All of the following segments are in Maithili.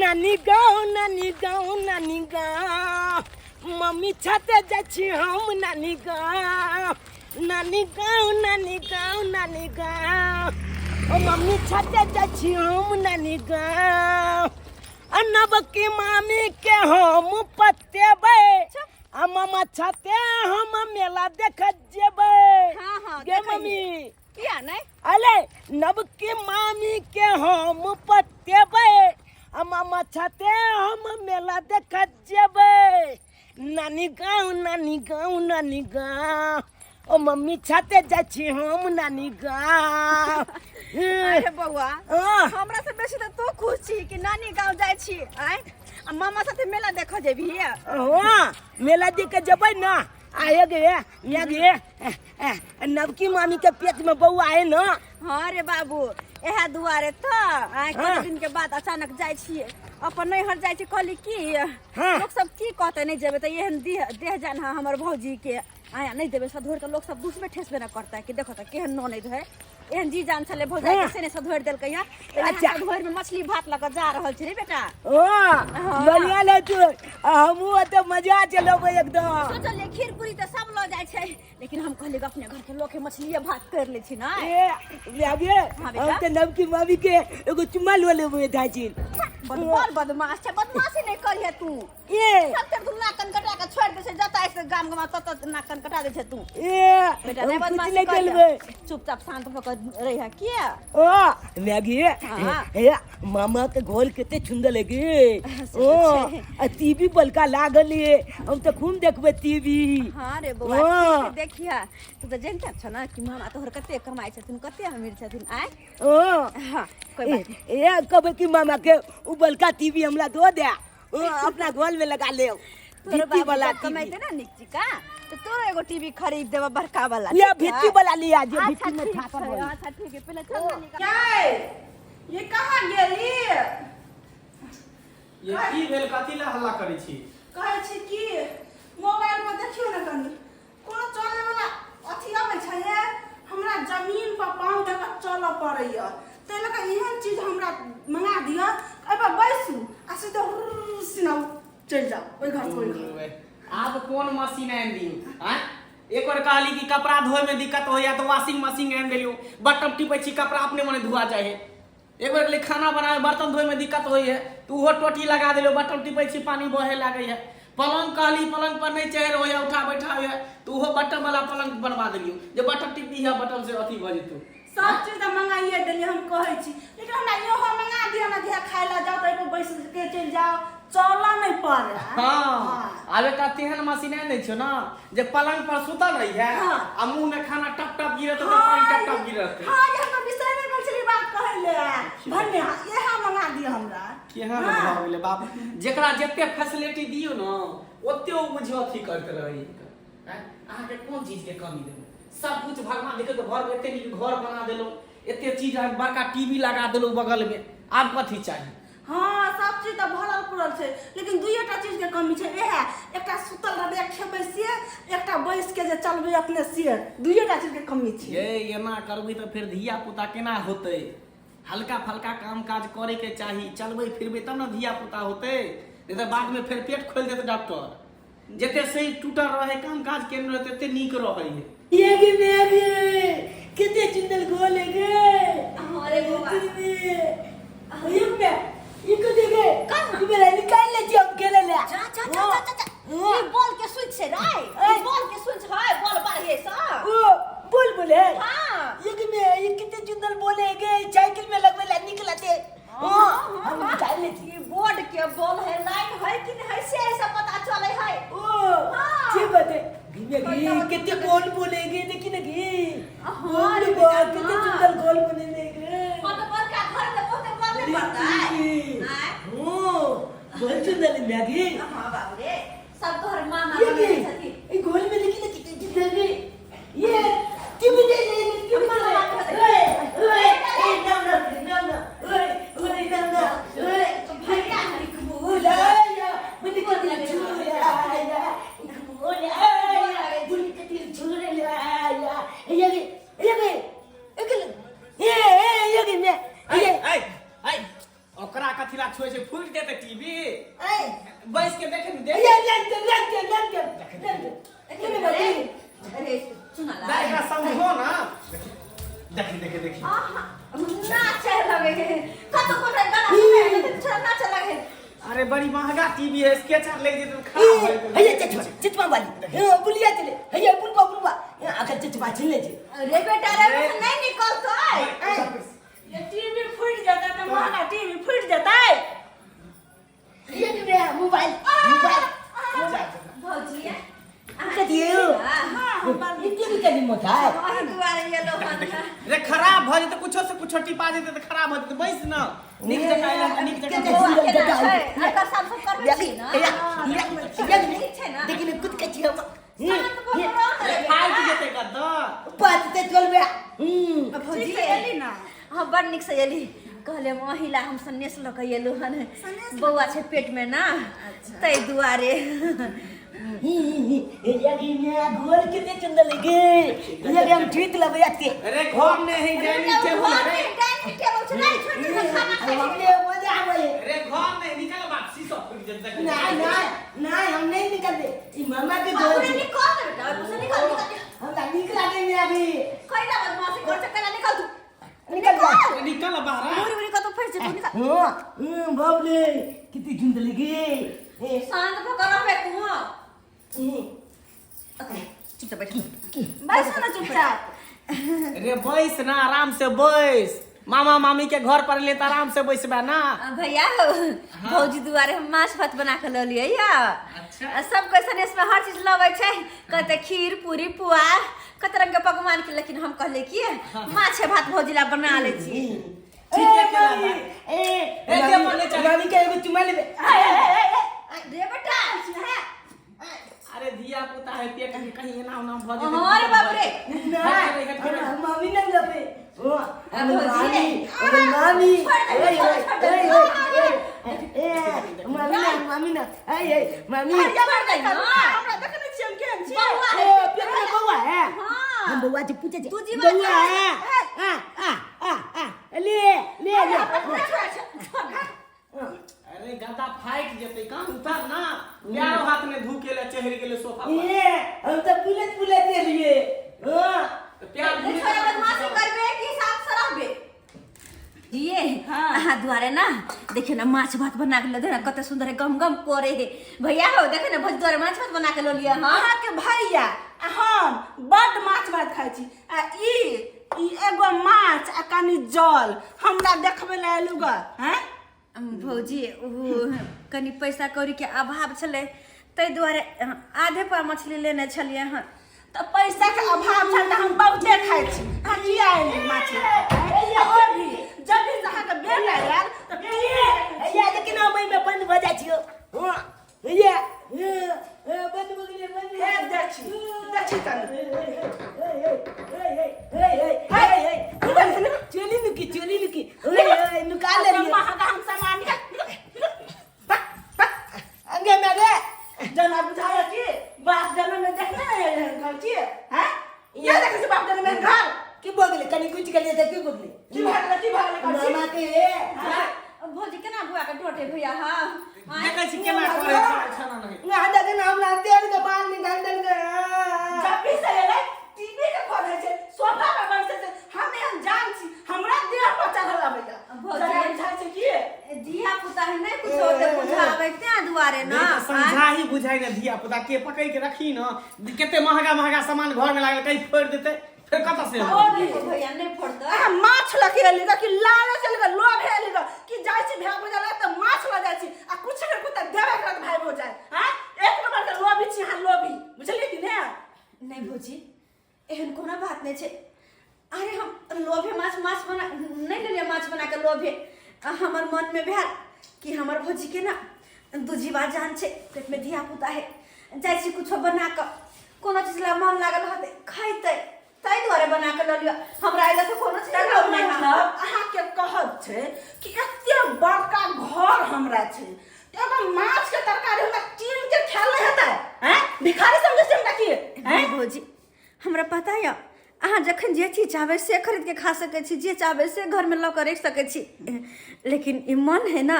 नानी गाँव, नानी गाँव, नानी गाँव, मम्मी छते जाइ छी हम नानी गाँव, नानी गाँव, नानी गाँव, नानी गाँव, ओ मम्मी छते जाइ छी हम नानी गाँव। आ नवकी मामी के हम पतेबै, आ मामा छते हम मेला देख जेबै। हाँ, हाँ, गे देखै मम्मी। किया नहि? अले नवकी मामी के हम पतेबै, आ मामा छते हम मेला देख जेबै। नानी गाँव, नानी गाँव, नानी गाँव, ओ मम्मी छते जाइ छी हम नानी गाँव। अरे बौआ, हाँ। हमरा से बेसी तऽ तू खुश छी कि नानी गाँव जाइ छी आँय, आ मामा साथे मेला देखऽ जेबही? हाँ, मेला देख के जेबै ना। आए गे या गे, नवकी मामी के पेट में बौआ है ना। हाँ रे बाबू, इएह दुआरे तऽ आइ हाँ। कते दिन के बाद अचानक जाइ छियै अपन नैहर जाइ छी। कहली की, हाँ। लोक सब की कहतै, नहि जेबै तऽ एहन देह देह जान है हमर भौजी के, आया नहि देबै सधोरि तऽ लोक सब दुसबे ठेसबे ने करतै कि देखो तऽ केहन ननैद है, एहन जी जान छलै भौजाई के से नहि सधोरि देलकै हँ। अच्छा। सधोरि में मछली भात लऽ कऽ जा रहल छै रे बेटा। ओ बढ़िया ले तू, हमहूँ ओते मजा चलेबै एकदम। सोचलियै खीर पूरी तऽ सब लऽ जाइ छै, लेकिन हम कहलियै अपने घर के लोक है, मछलिए भात कर लै छी ना। ए लागे। हाँ, बेटा। हम तऽ नवकी मामी के एगो चुम्मा लऽ लेबै दाजी। बड़ बदमाश छै, बदमाशी नहि करिहे तू। ए सब तेरे तू नाक कान कटा के छोड़ दे छै, जतऽ आइ से गाम गाम तत नाक कान कटा दे छै तू। ए बेटा नहीं हम कुछ बदमाशी नहीं करिहे। करबै। चुपचाप शांत भऽ कऽ रहिहे किया? ओ मैगी। हाँ। हे मामा के घोल कते सुंदर लगे। से ओ तऽ छै। आ टीवी बलका लागल ये, हम तऽ खूब देखबै टीवी। हाँ रे बौआ। हाँ। ठीक देखिया, तू तऽ जानते छ ना कि मामा तोहर कते कमाइ छथिन, कते अमीर छथिन आय। ओ हाँ, कोई बात नहीं। ए कहबै कि मामा के उ बलका टीवी हमरा दो दे, ओ अपना घर में लगा ले। तोरो भित्ती बाबू वाला जब कमाइते ना नीक चिका तो तोरो एगो टीवी खरीद देबो बड़का वाला। लिया। ठीक है? भित्ती वाला लिया जे अच्छा, भित्ती में ठीक छापल छै, होई। अच्छा ठीक है, पहिले चल नानी का। ये कहाँ गेली? ये की भेल, कथी लए हल्ला करै छी? कहै छी कि मोबाइल पर देखियौ ने कनि, कोनो चले वाला अथी अबै छै? हे हमरा जमीन पर पाँव दऽ कऽ चलऽ पड़ैया, ताहि लऽ कऽ एहन चीज हमरा मंगा दिअ, एहिपर बैसू आ सीधे हुर्र सिना चलि जाउ ओहि घरसँ ओहि घर। आब कोन मशीन आनि दियौ आँय? एक बेर कहली कि कपड़ा धोए में दिक्कत होइया तऽ वॉशिंग मशीन आनि देलियौ, बटन टिपै छी कपड़ा अपने मने धुआ जाइ है। एक बेर कहली खाना बनावे बर्तन धोए में दिक्कत होई है तो उहो टोटी लगा देलियौ, बटन टिपै छी पानी बहे लागै है। पलंग कहली पलंग पर नहीं चढ़ होइया उठा बैठा होइया तो उहो बटन वाला पलंग बनवा देलियौ जे बटन टिप दिहे बटन से अथी भऽ जेतौ। सब चीज तऽ मंगाइए देलियै हम कहै छी, लेकिन हमरा इहो मंगा दिअ ने जे खाय लए जाउ तऽ एहिपर बैस के चलि जाउ, चलऽ नहि पड़ै। हाँ, आब एकटा तेहन मशीन आनि दै छियौ ने जे पलंग पर सुतल रही है हाँ। आ मुंह में खाना टप टप गिरत तो पानी टप टप गिरत। हाँ, ये हम बिसरि गेल छलियै बात कहै ले। भन्ने इएह मंगा दिअ हमरा। केहन हाँ। भऽ गेलै बाप, जेकरा जते फैसिलिटी दियौ ने ओते ओ बुझियौ अथी करैत रहै। अहाँके कोन चीजके कमी देबै? सब कुछ भगवान देखियौ तऽ घरमे एते नीक घर बना देलहुँ, एते चीज, अहाँके बड़का टीवी लगा देलहुँ बगलमे, आब कथी चाही? हाँ, सब चीज तऽ भरल पुरल छै, लेकिन दुइएटा चीजके कमी छै। इएह एकटा सुतल रहबै खेबै से, एकटा बैस के जे चलबै अपने से, दुइएटा चीजके कमी छै। ये एना करबै तऽ फेर धिया पुता केना होतै? हल्का फल्का काम काज करैके चाही, चलबै फिरबै तब ने धिया पुता होतै, नहि तऽ बादमे फेर पेट खोलि देत डॉक्टर। जते शरीर टूटल रहै, काम काज केने रहै, तते नीक रहै है। ये गे मेरे कितने सुंदर गोल है गे। अरे बौआ। ये में इको देखे ये मेरा निकाल ले जी, हम खेले ले। जा जा जा जा जा, जा। ई बॉल के स्विच छै रे, ई बॉल के स्विच है, बॉल बाढ़े सँ। ओ बोल बोले। हाँ। ये के में ये कितने सुंदर बोले गे, साइकिल में लगवे ला निकलते। हाँ, हम निकाल ले जी। ई बोर्ड के बॉल है, लाइट है कि नहीं है से ऐसा पता चले है। ओ हाँ। ठीक बात है। घी घी कितने गोल बोलेगे, देखी ना घी। हाँ, गोल रे बहुत बेटा, कितने हाँ। सुंदर गोल बोलेगे। हाँ तो बड़का घर में बहुते बॉल नहीं पड़ता है। आँय? ओ बहुत सुंदर है मैगी। हाँ बाबू रे, सब तोहर मामा ये बनले की छथिन। ये गोल में देखी ना कितने सुंदर है ये। टीवी दे दे टीवी दे। ओए ओए ए ना ना ना ना, ओए ओए ना ना ओए। भैया लिखबू। बोलाया मुझे कितने झूलाया, बोलाया मुझे कितने झूलाया। ये ये ये ये ये ये ये ऐ ऐ ऐ, ओकरा कथी ला छुए छै? फुटि फूट जेतै टीवी। ए बैस के देखे ने देख। ये ले ले ले ले ले ले ले अरे अरे सुना ला। दाइ एकरा समझो ना, देखी देखी देखी। आहा, नाचे लगे है कतो कोनो गाना सुने है तो छोरा नाचे लगे है। अरे बड़ी महंगा टीवी है, स्केचर ले जेतै तऽ खराब भऽ जेतै। हे चचमा चचमा वाली हे बुलिया चले हे बुलबा बुलबा आखर चचमा छीन ले छे। अरे बेटा रे नहीं निकलतै। ये टीवी फूटि जेतै तऽ महंगा टीवी फूटि जेतै। ये रे मोबाइल मोबाइल। भौजी कथी हो? हाँ, ई टीवी कदी मोटा अही दुआरे एलो हन। रे खराब भऽ जेतै, कुछो से कुछो टिपा जेतै तऽ खराब भऽ जेतै। बैस ना नीक जकाँ एला तऽ नीक जकाँ। बौआ केना छै? एकर साफ सुफ करबै छी ना? ठीक छै ना? देखिन कुछ कछि हम शांत भऽ कऽ रह ने रे। फाटि जेतै गद्दा। बात ते चलबे। हम्म। भौजी ठीक से एली ना? हाँ, बड़ नीक से एली। कहले महिला हम सन्नेस लऽ कऽ एलहुँ हन, बौआ छै पेट में ना, ताहि दुआरे। ये मैं गोल कितने चंदा लगे ये हम जीत लबे आते। अरे घर नहीं है डाइनिंग टेबल रे। डाइनिंग टेबल छै नहीं, छोड़ दे खाना खाइ छै। हमने मजा आवे। अरे घर नहीं निकल बात शीशा फूटि जेतै। ना ना ना, हम नहीं निकलते, ई मामा के घर पूरे छै। निकल दे बेटा, पूरे निकल निकल। हमरा नीक लागे में अभी। कैला बदमाशी कर छै, कैला निकल तू। निकल जा। निकल बाहर। उड़ी उड़ी कतौ फंसि जेतौ, निकल। हां बाप रे कितनी सुंदर लगे। ए शांत भऽ कऽ रहबे तू। चुपचाप बैठ। बैसो ना चुपचाप। रे बैस ना आराम से बैस, मामा मामी के घर पर ले तऽ आराम से बैसबे ना। भैया हो, भौजी दुआरे हम माछ भात बना के लऽ लियै या। अच्छा। सब कैसन इसमें हर चीज लबै छै, कहते खीर पूरी पुआ कत रंग के पकवान के, लेकिन हम कहले कि माछे भात भौजी ला बना लै छी। ठीक है, केला ए बा। ए ए, दे बोले चल। मामी के एगो चुमा लेबे। रे बेटा। अरे धिया पुता है पेट में कहीं एना ओना भऽ जेतै। अरे बाप रे। ना मामी नहीं लबे। ओ भौजी मामी रे। मामी छोड़ दे, ओए छोड़, छोड़ दे। ओए ओए ए मामी ना मामी ना ए ए मामी। छोड़ दे ना। हमरा देखने छियै हम केहन छियै। बौआ ए है। पेट में बौआ है। हाँ। हम बौआ से पूछे छे तू जीवा बौआ है। आ आ आ आ ले ले ले। अरे गद्दा फाटि जेतै, कान उतार ना, पैरो हाथ ने धू के ले चढ़ि गेलै सोफा पर। ए हम तो पुलत पुलत देलिए। हां तऽ प्यार रे छोरा बदमाशी करबे कि साफ से रहबे? ये अहाँ दुआरे ना देखियो ना माछ भात बना के लऽ ना, कते सुंदर है, गम गम करे है। भैया हो देखे ना भौजी दुआरे माछ भात बना के लऽ लिअ। हाँ अहाँके भैया आ हम बड्ड माछ भात खाइ छी आ ई ई एगो माछ आ कनि जल हमरा देखबै लए एलु ग हैं। भौजी ओ कनि पैसा कौड़ी के अभाव छलै ताहि दुआरे आधे पा मछली लेने छलियै हन। तऽ पैसा के अभाव छल तऽ हम बहुते खाइ छी, अहाँ किया एली माछ? ओ भी जब भी अहाँके बेटा आयल तऽ या लेकिन हम एहिमे बंद भऽ जाइ छियौ। हां ये बंद भऽ गेलै बंद। हे देखी देखी कनि। चोली नुकी चोली नुकी ओए ओए नुका ले। महंगा हम सामान निकाल अंगे में रे। जना बुझाया कि बाप जनम में देखने नहीं एहन घर की हैं, ये देखै छी बाप जनम में घर की भऽ गेलै? कनि कुछ गेलियै तऽ की भऽ गेलै? की भऽ गेलै, की भऽ गेलै कहै छी? मामा के भौजी केना बुआ के डोटे भैया? हाँ देखै छी केना करै छै खाना नहीं। ना देखे ना हमरा तेल के बाल निकाल देल के। जब भी से एलै टीवी के खोलै छै, सोफा पर बैसै छै, हम एहन जान छी हमरा देह पर चढ़ल अबैया। भौजी। जना बुझाइ छै की धिया पुता है नहीं कुछ होते बुझाबै तें दुआरे ना। नहीं तऽ समझाही बुझाइ ने धिया पुता के पकड़ के रखी न, कते महंगा महंगा सामान घर में लागल, कहीं फोड़ि देतै फेर कतऽ से ओ अनबै? भी भैया नहीं फोड़तै। अहाँ माछ लऽ के एली कि लालच एली ग, लोभ एली ग कि जाइ छी भाय भौजाइ लग तऽ माछ लऽ जाइ छी आ कुछ ने कुछ तऽ देबे करत भाय भौजाइ। हैं, एक नंबर के लोभी छी अहाँ, लोभी, बुझलियै कि ने? नहीं भौजी एहन कोनो बात नहीं छै। अरे हम लोभे माछ माछ बना नहीं लेलियै, माछ बना के लोभे। आ हमर मन में भेल कि हमर भौजी के ना दूजीवा जान छै, पेट में धिया पुता है, जाइ छी कुछो बना कऽ कोनो चीज ला मन लागल होतै खैतै, ताहि दुआरे बना के लऽ लिअ। हमरा एहि लऽ कऽ कोनो चीज तकर लोभ नहि है। मतलब अहाँके कहब छै कि एते बड़का घर हमरा छै, एगो माछ के तरकारी हमरा कीन के खायल नहि हेतै? हैं, भिखारी समझै छै हमरा की? हैं भौजी हमरा पता यऽ अहाँ जखन जे चीज चाहबै से खरीदके खा सकै छी, जे चाहबै से घरमे लऽ कऽ राखि सकै छी, लेकिन ई मन है ना,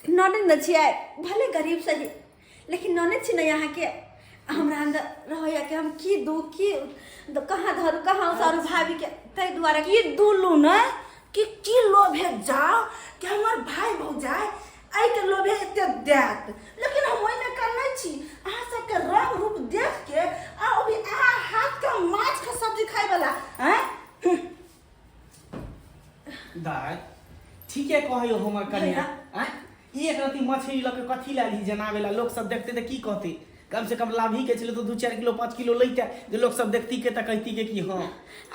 ननद ने छियै, भले गरीब सही लेकिन ननद छी ने अहाँके। हमरा अंदर रहैया कि हम की दू की कहाँ धरू कहाँ उतारू भाभीके, ताहि दुआरे की दुलू ने कि की लोभे जाओ कि हमर भाई भौजाइ एहिके लोभे एते देत, लेकिन हम ओहिमे का नहि छी। अहाँ सबके रंग रूप देख के आ अभी अहाँ हाथ के माछ के सब्जी खाय वाला हैं। दाय ठीके कहै हमर कन्या, आँय एक रत्ती मछली लऽ के कथी लए एलही जनाबे ला, लोक सब देखते तऽ की कहते? कम से कम लाभी के छलै तऽ 2-4 किलो 5 किलो लैते जे लोक सब देखती के तऽ कहती के कि हाँ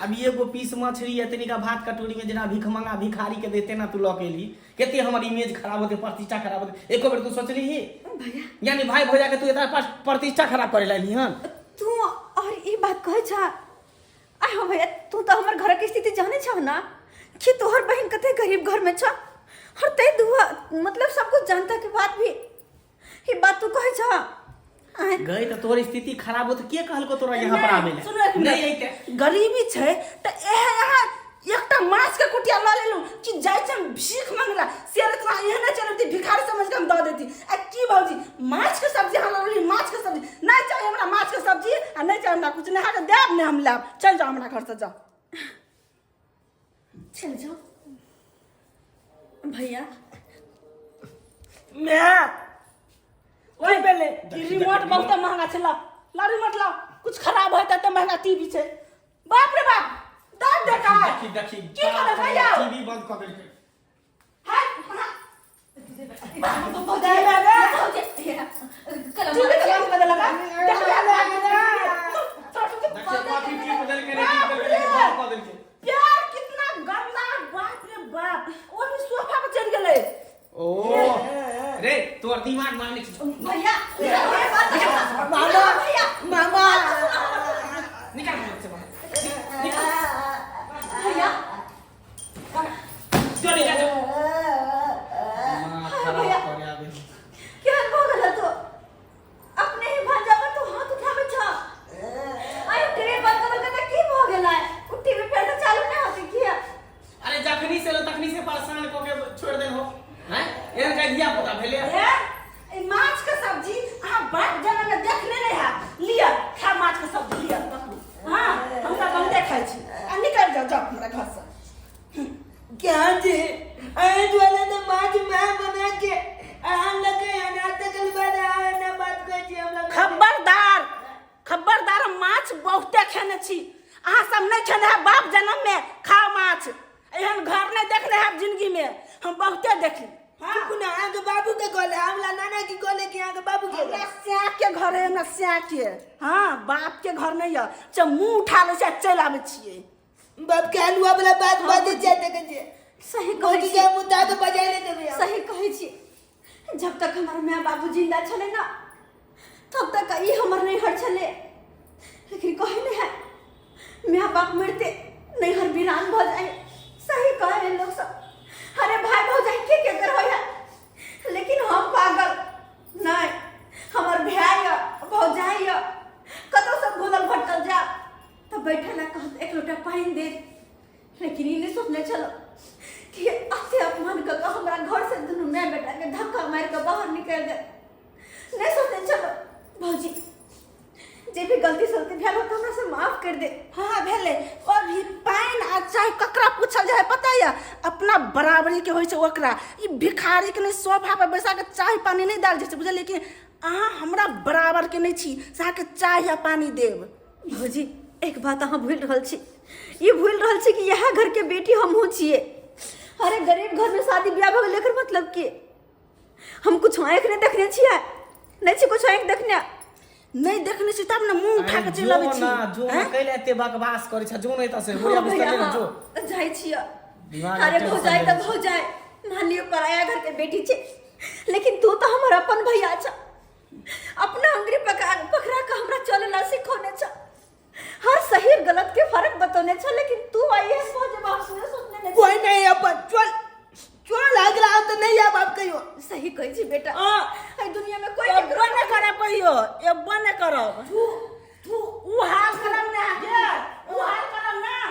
अब एगो पीस मछली है तनिका भात कटोरी में जेना भिखमंगा भिखारी के देते ना तू लऽ के एलही, कते हमर इमेज खराब होते, प्रतिष्ठा खराब होते, एको बेर तू सोचली ही भैया? यानी भाई भौजा के तू इतना प्रतिष्ठा खराब करे ला एलही हन? तू और ई बात कहै छा? आय हो भैया, तू तो हमर घर के स्थिति जाने छौ ना कि तोहर बहन कते गरीब घर में छ, और तै दुआ मतलब सब कुछ जानता के बाद भी ई बात तू कहै छ? आय गई तो तोहर स्थिति खराब हो तो के कहलको तोरा यहाँ पर आवे ला? सुनो एक मिनट। नहीं अइते। गरीबी छै तऽ एहे यहाँ एकटा माछ के कुटिया लऽ लेलहुँ कि जाइ छै हम भीख मंगला से इतना एहने चलती भिखारी समझ के हम दऽ देती। आ की भौजी माछ के सब्जी अहाँ लऽ लेली? माछ के सब्जी नहीं चाही हमरा, माछ के सब्जी आ नहीं चाही हमरा कुछ, नहीं अहाँके देब नहीं हम लायब, चलि जाउ हमरा घर से जाउ। चल जाओ भैया। मैं ओहि पहले ई रिमोट बहुत महंगा छै, ला ला रिमोट ला, कुछ खराब होय त महंगा टीवी छै। बाप रे बाप, दर्द देखा है। देखी देखी की करब भैया? टीवी बंद कऽ देलकै। हाय टीवी के बंद कऽ देलक। देख ले, देखी कथी टीवी बदलकै रे, टीवी बदलकै, बंद कऽ देलकै। प्यार कितना गंदा, बाप रे बाप, ओ भी सोफा पर चढ़ गेलै। ओ रे तोर दिमाग मारने छी भैया। मामा मामा निकाल घर से बाहर, भैया जो निकाल जो। दिमाग खराब भैया। करे आबे। केहन भऽ गेल तो अपने ही भांजा पर तू हाथ उठाबै छ? आयो टीवी बंद कर देलकै तऽ की भऽ गेलै? उ टीवी फेर से चालू नहि होतै किया? अरे जखनी से तखनी से परेशान कऽ के छोड़ देन हो हैं, एहन का धिया पुता भेले। ए, ई माछ के सब्जी अहाँ बाप जनम में देखने नहीं है, लिअ खा माछ के सब्जी लिअ पकड़ू। हाँ हम तऽ बहुते खाइ छी, आ निकलि जाउ जाउ हमरा घर से। क्या जी अरे द्वारा तो माछ मैं बना के अहाँ लगे अनाथ तकल बाद अहाँ ना बात कहै छी हमरा। खबरदार खबरदार, हम माछ बहुते खेने छी, अहाँ सब नहीं खेने है बाप जन्म में। खाओ माछ, एहन घर नहीं देखने है जिंदगी में, हम बहुते देखली। हाँ चुप ना, अहाँके बाबू के कहले हमरा नाना की कहले कि अहाँके बाबू के हमरा स्या के घर है, हमरा स्या के, हाँ बाप के घर नहीं है, जब मुंह उठा लै छै चलि आबै छियै। बाप के हलुआ वाला बात बाजै छै देखै छियै। सही कहै भौजी छी के मुद्दा के बजाय ले देबै हम। सही कहै छी, जब तक हमर माय बाबू जिंदा छलै ना तब तक ई हमर नैहर छलै, लेकिन कहै नहि है माय बाप मरते नैहर वीरान भऽ जाइ। सही कहै है लोक सब। अरे भाई भौजाइ के केकर होइ है, लेकिन हम पागल नहि, हमर भाय यऽ भौजाइ यऽ, कतौ से भूलल भटकल जा तऽ बैठे ला कहत एक लोटा पानि दे, लेकिन ई नहि सोचने छलहुँ कि एते अपमान कऽ कऽ हमरा घर से दुनू माय बेटा के धक्का मारि कऽ बाहर निकालि दे। नहीं सोचने छलहुँ। भौजी जे भी गलती सलती भेल हो तऽ हमरा से माफ कर दे। हाँ भेलै, और भी पानि आ चाय ककरा पूछल जाइ है पता यऽ? अपना बराबरी के होइ छै ओकरा, ई भिखारी के नहि सोफा पर बैसा के चाय पानि नहि देल जाइ छै, बुझलियै कि अहाँ हमरा बराबर के नहि छी से अहाँके चाय आ पानि देब। भौजी एक बात अहाँ भूलि रहल छी, ई भूलि रहल छी कि इएह घर के बेटी हमहूँ छियै। अरे गरीब घर में शादी ब्याह भऽ गेलै एकर मतलब की? हम कुछ आँखि नहि देखने छियै, नहि छी कुछ आँखि देखने। नहि देखने छी तब ने मुंह उठा के चलि जो अबै छी। ना जो ना हैं? कैले एते बकवास करै छ, जो नहीं त से बुढ़िया बिस्तर ले जो। जाइ छियै। दिमाग अरे टेंशन भौजाइ लेने तऽ छै। भौजाइ मान लियौ पराया घर के बेटी छै, लेकिन तू तऽ हमर अपन भैया छ, अपना अंगुरी पकड़ा के हमरा चले ला सिखौने छ, हर सही और गलत के फर्क बतौने छ, लेकिन तू आई है भऽ जेबा हम सुने सोचने नहि कोई नहीं अपन चल चल अगला तो नहीं आब आप कहियो। सही कहै छी बेटा, हाँ। एहि दुनिया में कोई एबो नहि करब कहियो, एबो नहि करब। तू तू उ हाल करब ने अहाँके, उ हाल करब ने।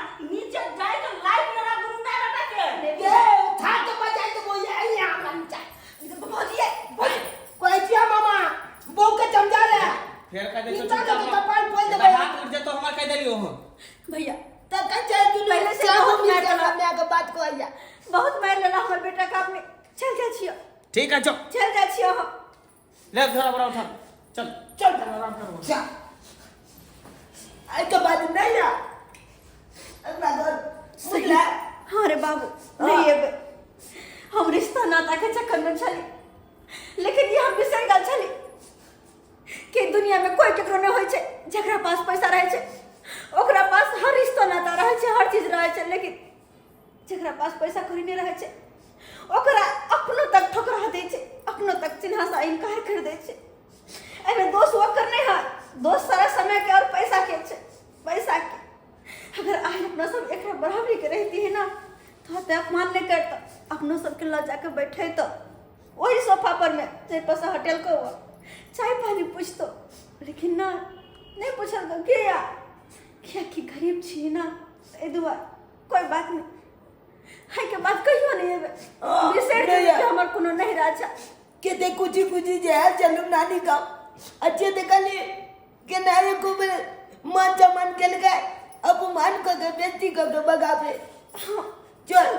चलि जाइ छियै हम। ले झोरा बोरा उठा, चल। चल। आराम करो। जा, एहिके बाद नहीं आ अपना घर, बुझला? हाँ रे बाबू, नहीं एबै। हम रिश्ता नाता के चक्कर में छली, लेकिन ये हम बिसरि गेल छली कि दुनिया में कोई केकरो नहीं होइ छै। जकरा पास पैसा रहै छै ओकरा पास हर रिश्ता नाता रहै छै, हर चीज रहै छै, लेकिन जकरा पास पैसा कौड़ी नहि रहै छै ओकरा अपनो तक ठोकरा दै छै, अपनो तक चिन्हासँ इनकार कर दै छै। एहिमे दोष ओकर नहि है, दोष सारा समय के और पैसा के छै, पैसा के। अगर आज अपना सब एकरा बराबरी के रहती है ना तो एते अपमान नहीं करता, अपनो सबके लऽ जाके बैठे तो वही सोफा पर में जाहि पर से हटेलको हुआ, चाय पानी पूछतो, लेकिन ना, नहीं पूछल किया, कियाकि गरीब छी ना, एहि दुआरे। कोई बात नहीं, है के बात कहियो नहीं एबै। हाँ, बिसरि नहि गेलियै कि हमर कोनो नहिरा छै। केते कुची कुची जे है चलू नानी गाँव, अच्छे देखली के नारे को मान सम्मान केलकै, अपमान कऽ के, बेइज्जती कऽ के बगाबे। चल।